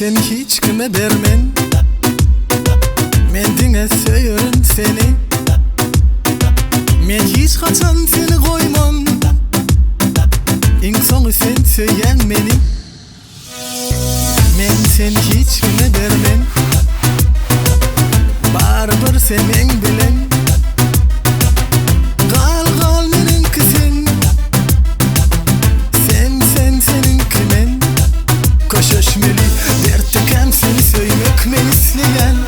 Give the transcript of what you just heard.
seni hiç kime bermen. Men diňe söýerin seni. Men hiç haçan seni goýman. Iň soňy sen söýýäň meni. Men seni hiç kime bermen. Barybir sen meň bilen. Gal gal meniňki sen. Sen sen seniňki men. Köşeşmeli dertdekäm seni söýmek men isleýän.